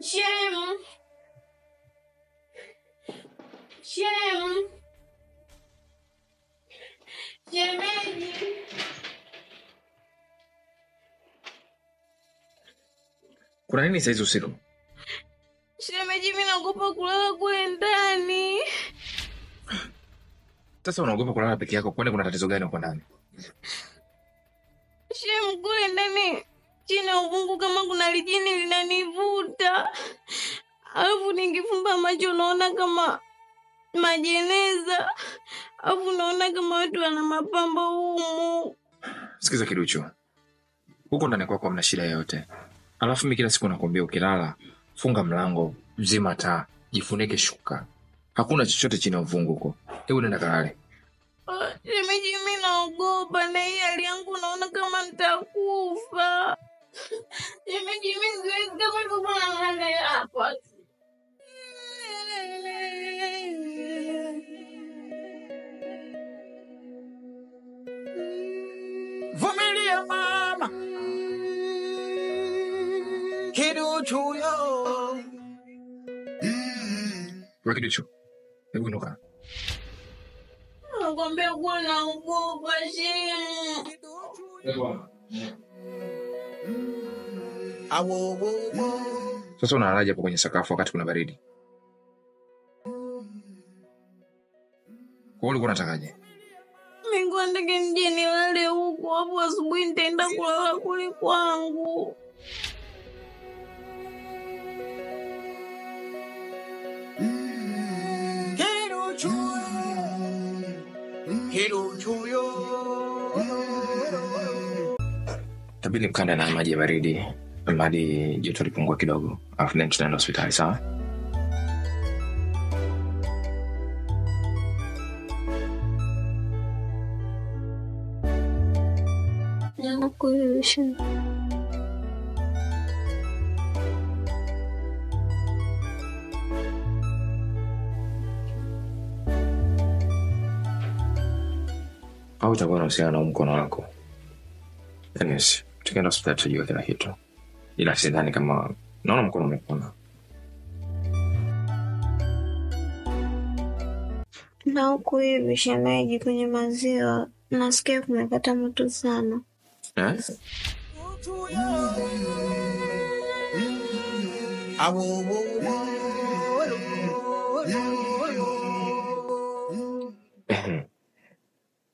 Shem. Shem. Shemeji. Kuna nini saizi usiku? Shemeji, mimi naogopa kulala kule ndani. Sasa unaogopa kulala peke yako, kwani kuna tatizo gani huko ndani? Shem, kule ndani chini ya uvungu kama kuna lijini linanivuta. Alafu nikifumba macho naona kama majeneza. Alafu naona kama watu wana mapambo humu. Sikiza Kiduchu, huko ndani kwako hamna shida yoyote. Alafu mimi kila siku nakwambia ukilala, funga mlango, zima taa, jifunike shuka. Hakuna chochote chini ya uvungu huko. Hebu nenda kalale. Shemeji, mimi naogopa na hii hali yangu naona kama nitakufa. Shemeji, mimi siwezi kama hivyo bwana hapa. Vumilia mama. Kiduchu yo. Wewe Kiduchu, hebu inuka. Nakwambia kuwa naogopa shemu. Sasa unalalaje hapo kwenye sakafu wakati kuna baridi? Kwa ulikuwa unatakaje? Mimi nataka nije nilale huko, hapo asubuhi nitaenda kulala kule kwangu. Tabidi mkanda na maji ya baridi, hadi joto lipungua kidogo, alafu then tunaenda hospitali, sawa? Nakuisha. Au utakuwa unahusiana na mkono wako. Anyways, tukienda hospitali tutajua kila kitu. Ila sidhani kama naona mkono umepona. Na huku hivi shemeji, kwenye maziwa nasikia kumepata moto sana. Eh?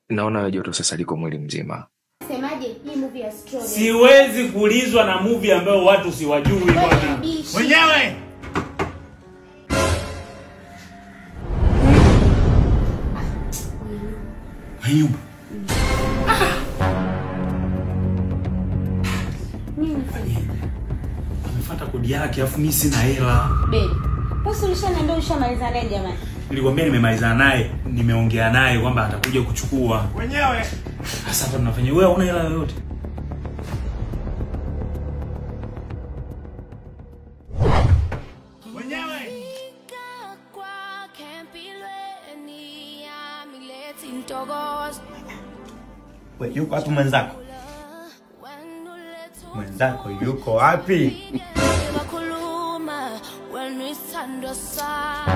Naona joto sasa liko mwili mzima. Semaje hii movie ya strawberry? Siwezi kulizwa na movie ambayo watu siwajui bwana. Mwenyewe. Ayubu. Nini? Amefuata kodi yake afu mimi sina hela. Babe, bosi ulishaniambia ushamaliza naye jamani. Nilikwambia nimemaliza naye, nimeongea naye kwamba atakuja kuchukua. Mwenyewe. Sasa hapa tunafanya wewe huna hela yoyote. Mwenyewe. Wewe yuko wapi mwenzako? Mwenzako yuko wapi?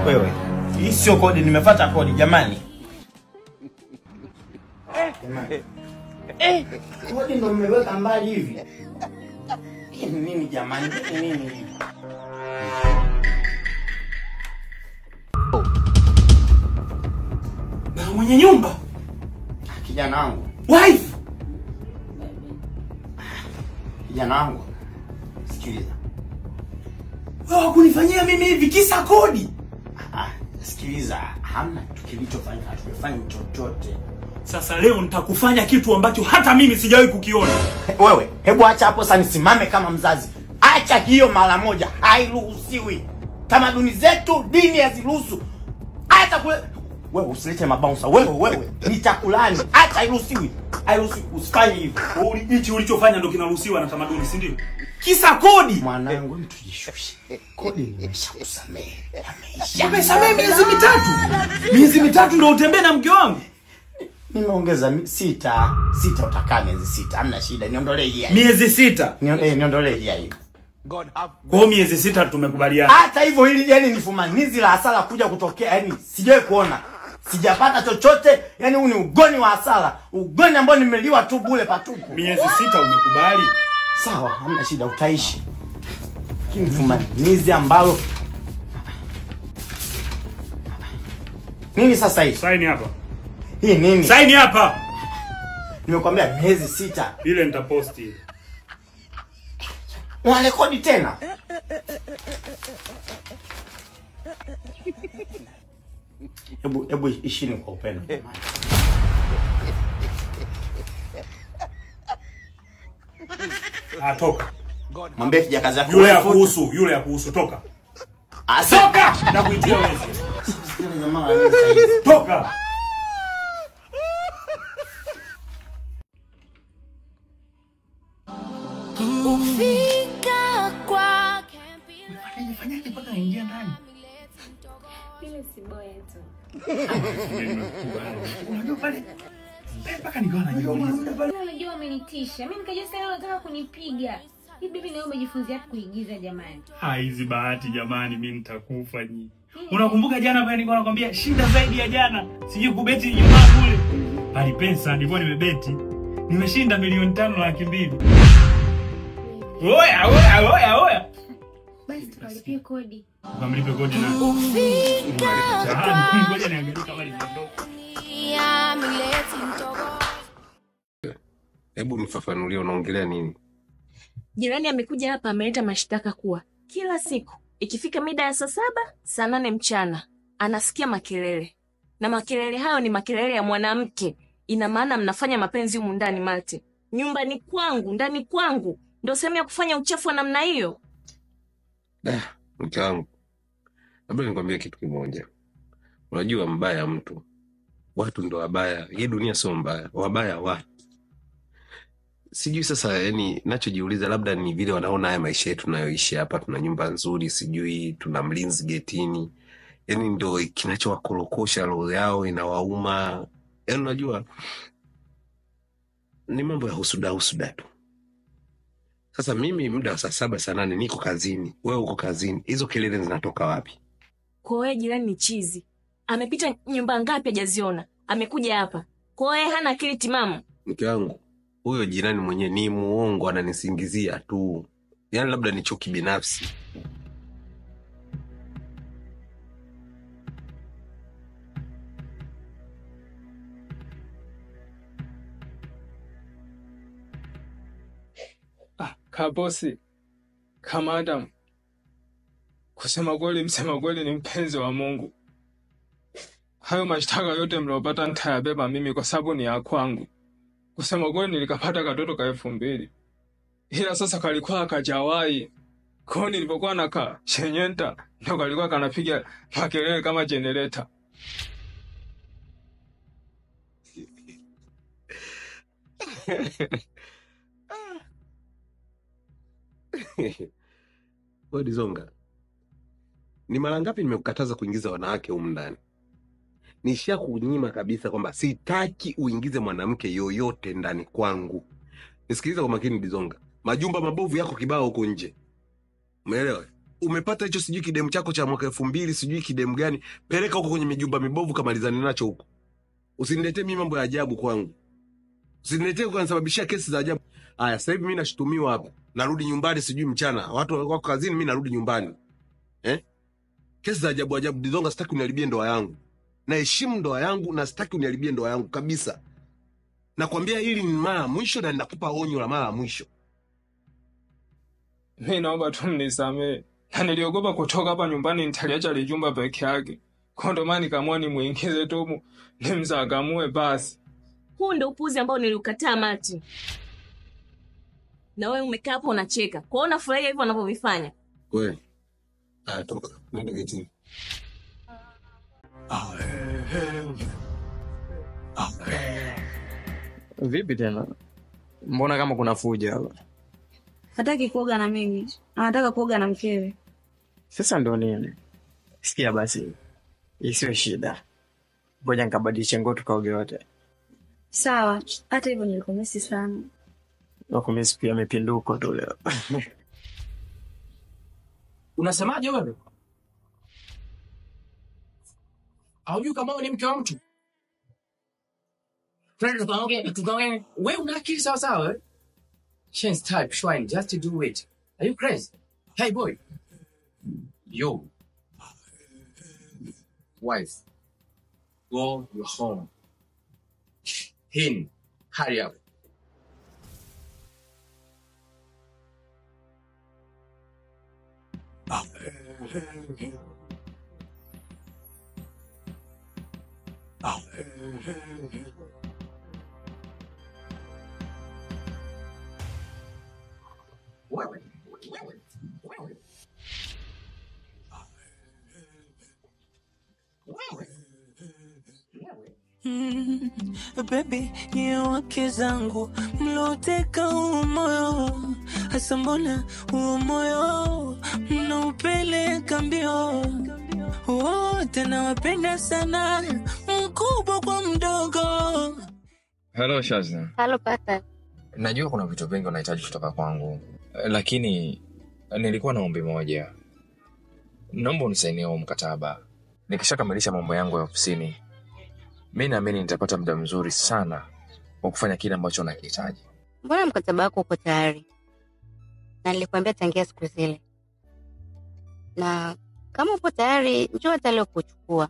Wewe, hii sio kodi, nimefuata kodi jamani. Jamani. Kodi ndo mmeweka mbali hivi. Hii ni nini jamani? Hii ni nini hivi? Na mwenye nyumba? Kijana wangu. Wife. Kijana wangu. Sikiliza. Wewe kunifanyia mimi hivi kisa kodi? Sikiliza, hamna kitu kilichofanya, hatujafanya chochote. Sasa leo nitakufanya kitu ambacho hata mimi sijawahi kukiona. Wewe, hebu acha hapo sasa nisimame kama mzazi. Acha hiyo mara moja, hairuhusiwi. Tamaduni zetu, dini haziruhusu. Acha kule. Wewe usilete mabouncer, wewe nitakulani. Acha, hairuhusiwi. Hairuhusiwi, usifanye hivyo. Hichi ulichofanya ndio kinaruhusiwa na tamaduni, si ndio? Kisa kodi. Mwanangu, mtu jishushe. Kodi nimeshakusamehe. Yameisha. Umesamehe miezi mitatu. Miezi mitatu ndio utembee na mke wangu. Nimeongeza sita utakaa miezi 6. Hamna shida, niondolee hii. Miezi 6. Niondolee hii. Kwa hiyo miezi 6 tumekubaliana. Hata hivyo hili yani ni fumanizi la hasara kuja kutokea, yani sijawahi kuona. Sijapata chochote, yani huu ni ugoni wa hasara, ugoni ambao nimeliwa tu bure patupu. Miezi 6 umekubali? Sawa, hamna shida, utaishi. Lakini fumanizi ambalo nini sasa hii? Saini hapa. Hii nini? Saini hapa. Nimekwambia miezi 6. Ile nitaposti ile. Unarekodi tena? Hebu ishini kwa upendo. Ah, toka. Mwambie kijakazi yako yule ya kuhusu, yule ya kuhusu, toka. Toka! Nakuitia wewe. Toka. Ufika kwa Fanyaje mpaka ingia ndani? Mimi si boya tu. Unajua pale mpaka nikawa najiuliza. Unajua umenitisha. Mimi nikajua sasa unataka kunipiga. Hii bibi nayo umejifunzia kuigiza jamani. Ah, hizi bahati jamani, mimi nitakufa nyinyi. Unakumbuka jana pale nilikuwa nakwambia shida zaidi ya jana, sijui kubeti Ijumaa kule. Pale pesa nilikuwa nimebeti. Nimeshinda 5,200,000. Oya oya oya oya. Basi tukalipie kodi. Ukamlipe kodi nani? Ufika Ngoja niangalie kama limeondoka. Hebu nifafanulie unaongelea nini? Jirani amekuja hapa ameleta mashtaka kuwa kila siku ikifika mida ya saa 7, saa 8 mchana anasikia makelele. Na makelele hayo ni makelele ya mwanamke. Ina maana mnafanya mapenzi humu ndani Malte. Nyumbani kwangu, ndani kwangu ndio sehemu ya kufanya uchafu wa namna hiyo. Mke wangu, labda nikwambie kitu kimoja. Unajua mbaya mtu, watu ndo wabaya. Hii dunia sio mbaya, wabaya watu. Sijui sasa, yani nachojiuliza labda ni vile wanaona haya maisha yetu tunayoishi hapa, tuna nyumba nzuri, sijui tuna mlinzi getini, yani ndo kinachowakorokosha roho yao, inawauma. Yani unajua ni mambo ya husuda husuda tu. Sasa mimi muda wa saa 7 saa 8 niko kazini, wewe uko kazini, hizo kelele zinatoka wapi? Kwa wewe jirani ni chizi. Amepita nyumba ngapi hajaziona? Amekuja hapa. Kwa wewe hana akili timamu. Mke wangu, huyo jirani mwenyewe ni muongo, ananisingizia tu. Yaani labda ni chuki binafsi. Kabosi, kamadam, kusema kweli, msema kweli ni mpenzi wa Mungu. Hayo mashtaka yote mliopata nitayabeba mimi kwa sababu ni ya kwangu. Kusema kweli nilikapata katoto ka 2000. Ila sasa kalikuwa kajawai. Kwa nilipokuwa naka shenyenta ndo kalikuwa kanapiga makelele kama generator. Wewe Dizonga, ni mara ngapi nimekukataza kuingiza wanawake humu ndani? Nishakunyima kabisa kwamba sitaki uingize mwanamke yoyote ndani kwangu. Nisikiliza kwa makini Dizonga, majumba mabovu yako kibao huko nje. Umeelewa? Umepata hicho sijui kidemu chako cha mwaka 2000 sijui kidemu gani, peleka huko kwenye mijumba mibovu kamalizane nacho huko. Usiniletee mimi mambo ya ajabu kwangu. Usiniletee kunisababishia kesi za ajabu. Aya, sasa hivi mimi nashutumiwa hapa. Narudi nyumbani sijui mchana. Watu wako kazini, mimi narudi nyumbani. Kesi za ajabu ajabu. Dizonga, sitaki uniharibie ndoa yangu. Naheshimu ndoa yangu na sitaki uniharibie ndoa yangu kabisa. Nakwambia hili ni mara mwisho na ninakupa onyo la mara mwisho. Mimi naomba tu mnisamee. Na niliogopa kutoka hapa nyumbani nitaliacha lijumba peke yake. Kwa ndo maana nikaamua nimuingize tu nimzagamue basi. Huu ndio upuzi ambao niliukataa Mati. Na wewe umekaa hapo unacheka. Kwa hiyo unafurahia hivyo wanavyovifanya. Wewe. Ah, toka. Nenda getini. Vipi tena? Mbona kama kuna fujo hapa? Hataki kuoga na mimi. Anataka kuoga na mkewe. Sasa ndo nini? Sikia basi. Isiwe shida. Ngoja nikabadilishe nguo tukaoge wote. Sawa, hata hivyo nilikumisi sana. Nakumisi pia mipinduko tu leo. Unasemaje wewe? Haujui kama wewe ni mke wa mtu? Friend, tukaongee. Wewe una akili sawa sawa eh? Change type, Shwine, just do it. Are you crazy? Hey boy. Yo. Wife. Go your home. Him. Hurry up. Wewe, wewe, wewe. Wewe. Baby, nye wake zangu mloteka huu moyo, hasa mbona huu moyo mnaupeleka mbio? Wote nawapenda sana, mkubwa kwa mdogo. Hello Shazna. Hello Pata. Najua kuna vitu vingi unahitaji kutoka kwangu, lakini nilikuwa na ombi moja. Naomba unisaidie huo mkataba. Nikishakamilisha mambo yangu ya ofisini, mimi naamini nitapata muda mzuri sana wa kufanya kile ambacho nakihitaji. Mbona mkataba wako uko tayari? Na nilikwambia tangia siku zile. Na kama upo tayari, njoo hata leo kuchukua.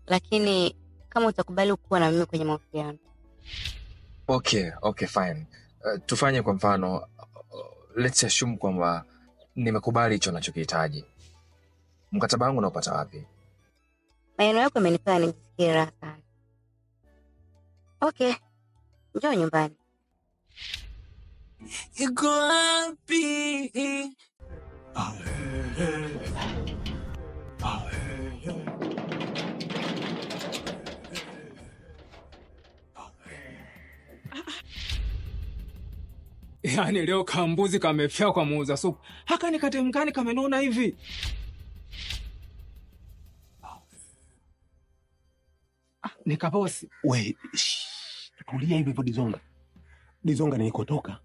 Lakini kama utakubali kuwa na mimi kwenye mahusiano. Okay, fine. Tufanye kwa mfano, let's assume kwamba nimekubali hicho ninachokihitaji. Mkataba wangu unaupata wapi? Maneno yako yamenifanya nijisikie raha sana. Okay, njoo nyumbani. Iko wapi? Yaani leo kambuzi kamefia kwa muuza supu. Haka nikatemkani kamenona hivi. Nikabosi. We, tulia hivi hivyo Dizonga. Dizonga nilikotoka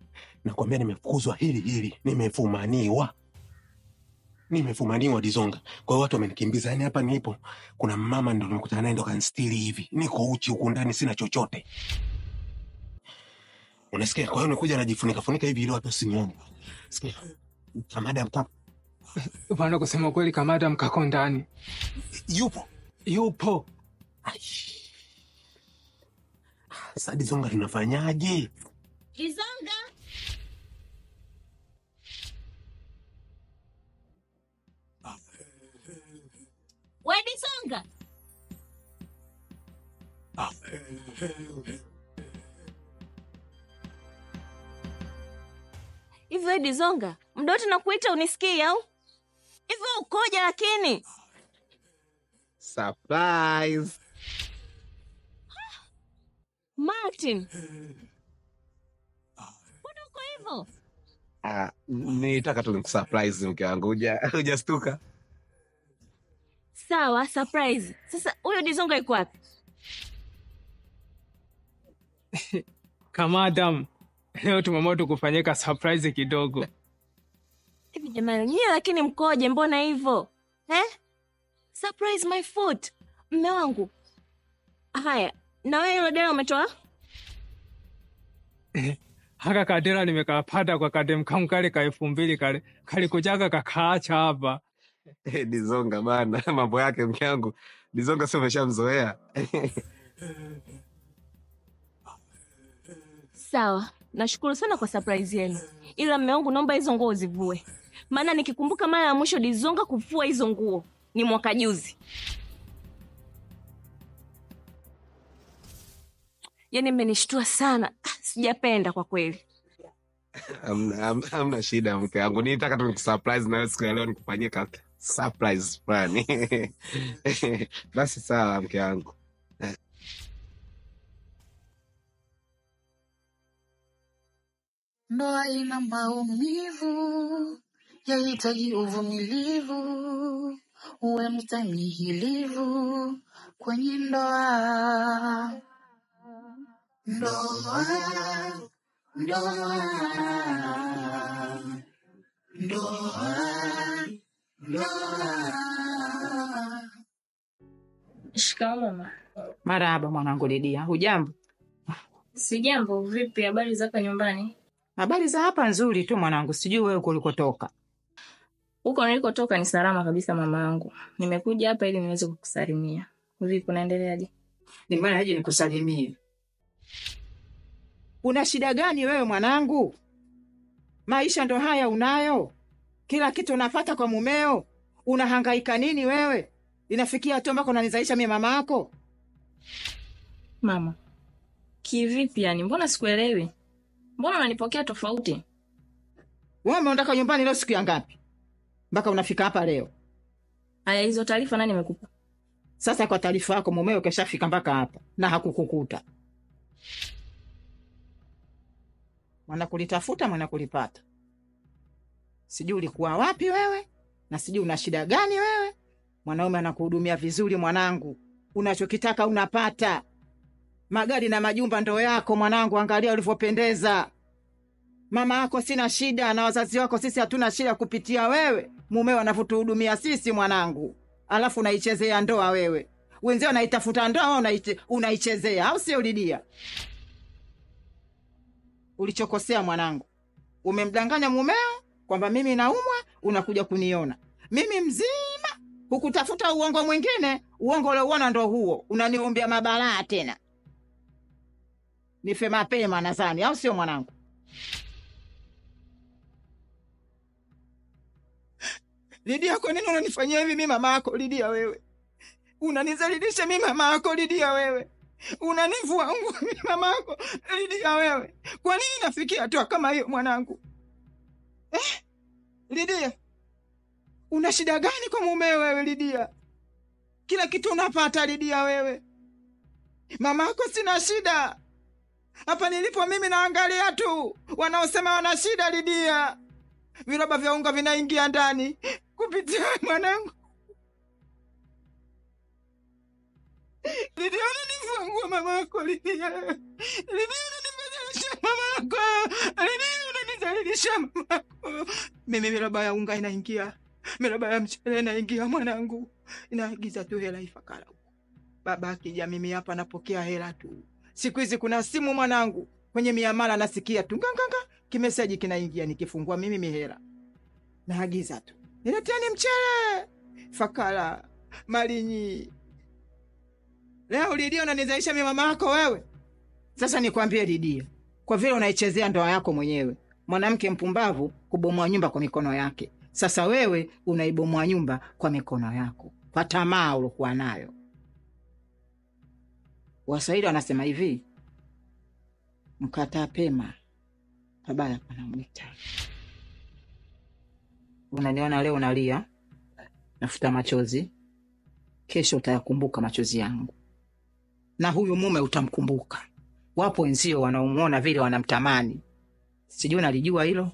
nakwambia nimefukuzwa hili hili, nimefumaniwa. Nimefumaniwa Dizonga. Kwa hiyo watu wamenikimbiza. Yaani hapa nilipo kuna mama ndo nimekutana naye ndo kanistiri hivi. Niko uchi huku ndani sina chochote. Unasikia? Kwa hiyo nikuja najifunika funika hivi ili watu wasinione. Sikia. Kamada mkapa. Bwana, kusema kweli kamada mkako ndani. Yupo. Yupo. Sasa Dizonga tunafanyaje? Dizonga. We Dizonga. Hivi we Dizonga, muda wote nakuita unisikii au? Hivi ukoje lakini? Surprise. Martin. Mbona uko hivyo? Nilitaka tu nikusurprise mke wangu. Hujastuka? Sawa, surprise. Sasa huyo Dizonga yuko wapi? Kamadam, leo tumeamua tukufanyika surprise kidogo. Hivi jamani, nyie lakini mkoje, mbona hivyo? Eh? Surprise my foot. Mme wangu. Haya, na wewe yule dera umetoa? Haka kadera nimekapata kwa kadem kale ka 2000 kale. Kalikujaga kakaacha hapa. Dizonga bana, mambo yake mke wangu. Dizonga sio umeshamzoea. Sawa, nashukuru sana kwa surprise yenu. Ila mme wangu naomba hizo nguo uzivue. Maana nikikumbuka mara ya mwisho Dizonga kufua hizo nguo ni mwaka juzi. Yaani mmenishtua sana. Sijapenda kwa kweli. Hamna shida mke wangu. Nilitaka tu nikusurprise na wewe siku ya leo nikufanyie ka surprise fulani. Basi sawa mke wangu. Ndoa ina maumivu, yahitaji uvumilivu, uwe mstahimilivu kwenye ndoa. Ndoa, ndoa, ndoa, Ndoa. Shikamoo mama. Marahaba mwanangu Lidia, hujambo? Sijambo. Vipi habari za hapa nyumbani? Habari za hapa nzuri tu mwanangu, sijui wewe kulikotoka. Huko nilikotoka ni salama kabisa mama yangu. Nimekuja hapa ili niweze kukusalimia. Vipi unaendeleaje? Ni maana aje nikusalimie. Una shida gani wewe mwanangu? Maisha ndo haya unayo. Kila kitu unafata kwa mumeo. Unahangaika nini wewe? Inafikia hatua mpaka unanizaisha mimi mama yako? Mama, kivipi yani? Mbona sikuelewi? Mbona unanipokea tofauti? Wewe umeondoka nyumbani leo siku ya ngapi? Mpaka unafika hapa leo. Aya, hizo taarifa nani amekupa? Sasa kwa taarifa yako mumeo keshafika mpaka hapa na hakukukuta. Mwana kulitafuta, mwana kulipata. Sijui ulikuwa wapi wewe na sijui una shida gani wewe. Mwanaume anakuhudumia vizuri mwanangu. Unachokitaka unapata. Magari na majumba ndo yako mwanangu, angalia ulivyopendeza. Mama yako sina shida na wazazi wako sisi hatuna shida kupitia wewe. Mumeo anavyotuhudumia sisi mwanangu. Alafu unaichezea ndoa wewe. Wenzao wanaitafuta ndoa, wewe unaichezea, au sio Lidia? Ulichokosea mwanangu, umemdanganya mumeo kwamba mimi naumwa, unakuja kuniona. Mimi mzima, hukutafuta uongo mwingine, uongo uliouona ndo huo. Unaniombea mabalaa tena. Nife mapema nadhani, au sio mwanangu? Lidia, kwa nini unanifanyia hivi mimi mama yako Lidia wewe? Unanizalilisha mimi mama yako Lidia wewe. Unanivua nguo mimi mama yako Lidia wewe. Kwa nini nafikia hatua kama hiyo mwanangu? Lidia, una shida gani kwa mume wewe Lidia? Kila kitu unapata Lidia wewe. Mama yako sina shida. Hapa nilipo mimi naangalia tu wanaosema wana shida Lidia. Viroba vya unga vinaingia ndani kupitia mwanangu. Lidia, unanivua nguo mama yako Lidia. Lidia, unanibadilisha mama yako. Lidia, unanizalilisha mama yako. Mimi miroba ya unga inaingia, miroba ya mchele inaingia mwanangu. Inaagiza tu hela Ifakara huko. Baba akija mimi hapa napokea hela tu. Siku hizi kuna simu mwanangu, kwenye miamala nasikia tu nganganga, kimeseji kinaingia, nikifungua mimi mihela. Naagiza tu, nileteni mchele Fakala, Malinyi. Leo Lidia unanizaisha mimi mama yako wewe. Sasa nikwambie Lidia, kwa vile unaichezea ndoa yako mwenyewe, mwanamke mpumbavu kubomoa nyumba kwa mikono yake. Sasa wewe unaibomoa nyumba kwa mikono yako, kwa tamaa ulokuwa nayo. Waswahili wanasema hivi, mkataa pema pabaya panamwita. Unaniona leo unalia, nafuta machozi, kesho utayakumbuka machozi yangu. Na huyu mume utamkumbuka. Wapo wenzio wanaomuona vile wanamtamani. Sijui unalijua hilo?